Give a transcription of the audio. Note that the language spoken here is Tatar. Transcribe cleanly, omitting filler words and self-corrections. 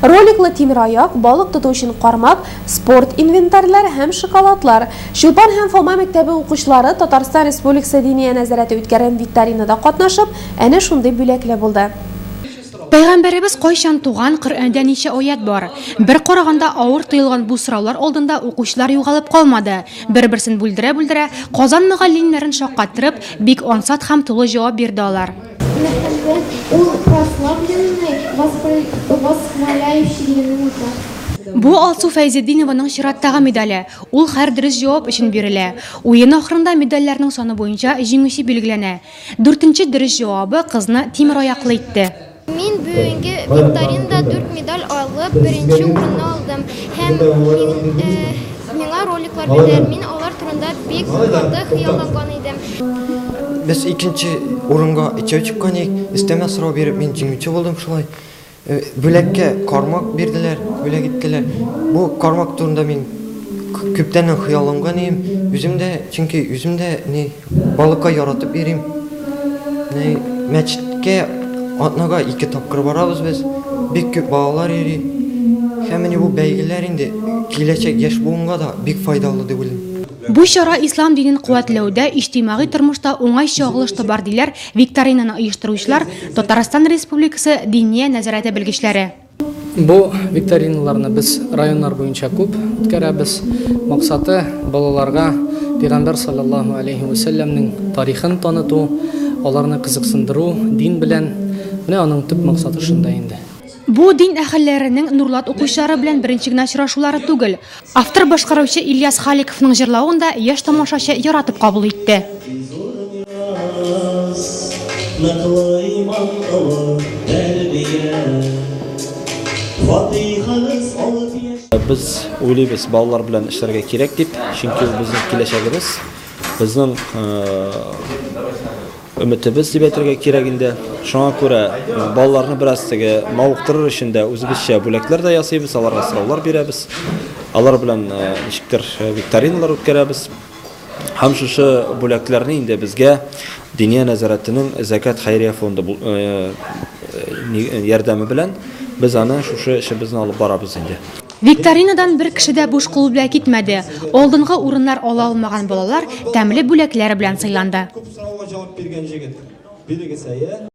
Роликлы тимераяк, балык тоту өчен кармак, спорт инвентарьләре һәм шоколадлар. Чулпан һәм Фома мәктәбе укучылары Татарстан Республикасы Диния нәзарәте үткәргән викторинада катнашып, әнә шундый бүләкле булды. Пәйгамбәребез кайчан туган, Коръәндә ничә аять бар? Бер караганда авыр тоелган бу сораулар алдында укучылар югалып калмады. Бер-берсен бүлдерә-бүлдерә, Казан мөгаллимнәрен шаккатырып, бик ансат һәм тулы җавап бирде алар. Мөхәммәд ул прославленный, восхваляющий дигәнне аңлата. Бу Алсу Фәйзетдинованың чираттагы медале. Ул һәр дөрес җавап өчен бирелә. Уен ахырында медальләрнең саны буенча җиңүче билгеләнә. Дүртенче дөрес җавабы кызны тимераяклы итте. Мин бүгенге викторинада дүрт медаль алып, беренче урынны алдым. Һәм миңа роликлар бирделәр. Мин алар турында бик каты хыялланган идем. Без икенче урынга өчәү чыккан идек. Өстәмә сорау биреп, мин җиңүче булдым шулай. Бүләккә кармак бирделәр, бүләк иттеләр. Бу кармак турында мин күптәннән хыялланган идем. Үзем дә, чөнки үзем дә ни балыкка яратып йөрим. Ни мәчеткә атнага ике тапкыр барабыз без. Бик күп балалар йөри. Һәм менә бу бәйгеләр инде киләчәк яшь буынга да бик файдалы дип уйлыйм. Бу чара ислам динен куәтләүдә, иҗтимагый тормышта уңай чагылыш табар, диләр викторинаны оештыручылар, Татарстан Республикасы Диния нәзарәте белгечләре. Бу викториналарны без районнар буенча күп үткәрәбез. Максаты, балаларга Пәйгамбәр салләллаһу аләйһи вә сәлләмнең тарихын таныту, аларны кызыксындыру дин белән. Менә аның төп максаты шунда инде. Бу дин әһелләренең Нурлат укучылары белән беренче генә очрашулары түгел. Автор-башкаручы Ильяс Халиковның җырлавын да яшь тамашачы яратып кабул итте. Без уйлыйбыз, балалар белән эшләргә кирәк дип, чөнки ул безнең киләчәгебез, безнең Өметебез дип әйтергә кирәк инде. Шуңа күрә балаларны бераз теге мавыктырыр өчен дә үзебезчә бүләкләр дә ясыйбыз, аларга сораулар бирәбез. Алар белән ничектер викториналар үткәрәбез. Һәм шушы бүләкләрне инде безгә Диния нәзарәтенең Зәкят хәйрия фонды ярдәме белән без аны шушы эшебезне алып барабыз инде. Викторинадан бер кеше дә буш кул белән китмәде. Алдынгы урыннар ала алмаган балалар тәмле бүләкләр белән сыйланды. Күп сорауга җавап биргән җегет. Бирегез, әйе.